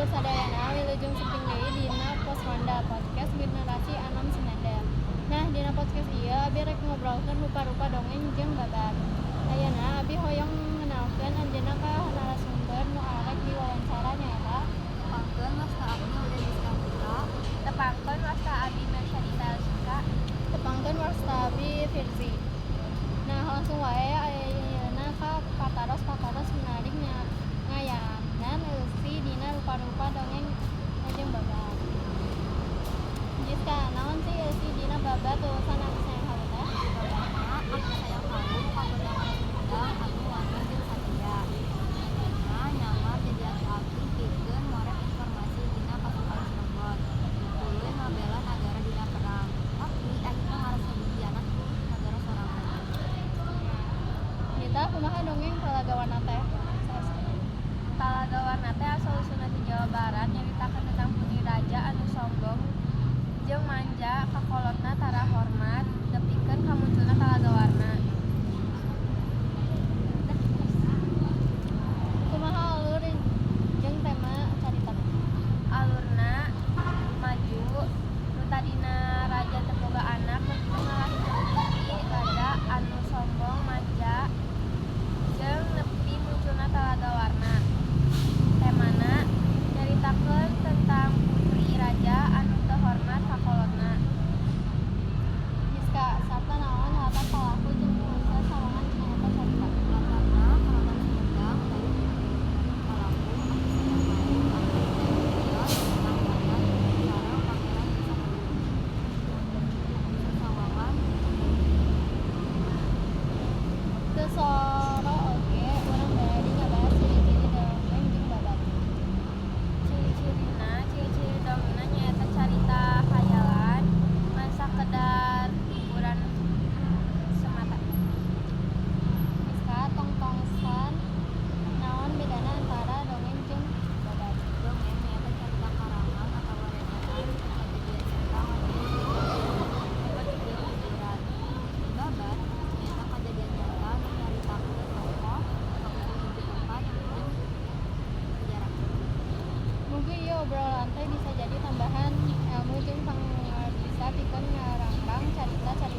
Dulur sadayana, wilujeng sumping deui dina Pos Ronda, podcast generasi Anom Sumanda. Nah, dina podcast ieu abi rek ngobrolkeun rupa-rupa dongeng jeung babad. Ayeuna abi hoyong ngenalkeun anjeunna ka narasumber nu arek diwawancara, nyaeta Tepangkeun, wasta abdi Uda Diska Putra. Tepangkeun, wasta abdi Mersyadita Elshika. Tepangkeun, wasta abi Firzi. Nah, langsung wae ayeuna ka pataros-pataros menarik nya ngayanan eusi dina rupa-rupa dongeng jeung babad. Jiska, naon sih eusi dina babad lulusan Abdi Sayang Hawu teh? Babadna Abdi Sayang Hawu kabentokan Sumedang anu wani jeung satia. Anjeunna nyamar jadi aki-aki pikeun ngorek informasi dina pasukan Cirebon. Tuluy ngabela nagara dina perang. Tapi akhirna ngarasa dihianat ku nagara sorangan. Nita, kumaha dongeng Talaga Warna teh? Saestuna. Talaga Warna teh asal usulna ti Jawa Barat, nyaritakeun tentang putri raja anu sombong jeung manja ka kolotna, tara hormat nepikeun ka munculna Talaga Warna. Kumaha alur jeung tema caritana? Alurna maju nu tadina raja teu boga anak nepikeun ngalahirkeun putri raja anu sombong manja jeung nepi munculna Talaga Warna. Temana nyaritakeun tentang putri raja anu teu hormat ka kolotna. Jiska, sarta naon latar palaku jeung nuansa sawangan dina eta carita? Latarna Keraton Sumedang dari palaku Abdi Sayang Hawu anu nyarios tentang Yayat sareng Pangeran Desa Kediri. Sasawangan. Teu soro oge urang bade ngabahas ciri-ciri dongeng jeung babad. Ciri-cirina, ciri-ciri dongengna nyaeta carita hayalan ngan sakedar hiburan semata. Jiska, tong-tongsan naon bedana antara dongeng jeung babad? Dongeng nyaeta carita karangan atawa rekaan kajadian nyata ngan dibuat pikeun hiburan. Babad nyaeta kajadian nyata nu nyaritakeun tokoh kakumpul hiji tempat jeung sejarah. Mugi ieu obrolan teh bisa jadi tambahan elmu jeung pangarsa pikeun ngarangrang carita-carita.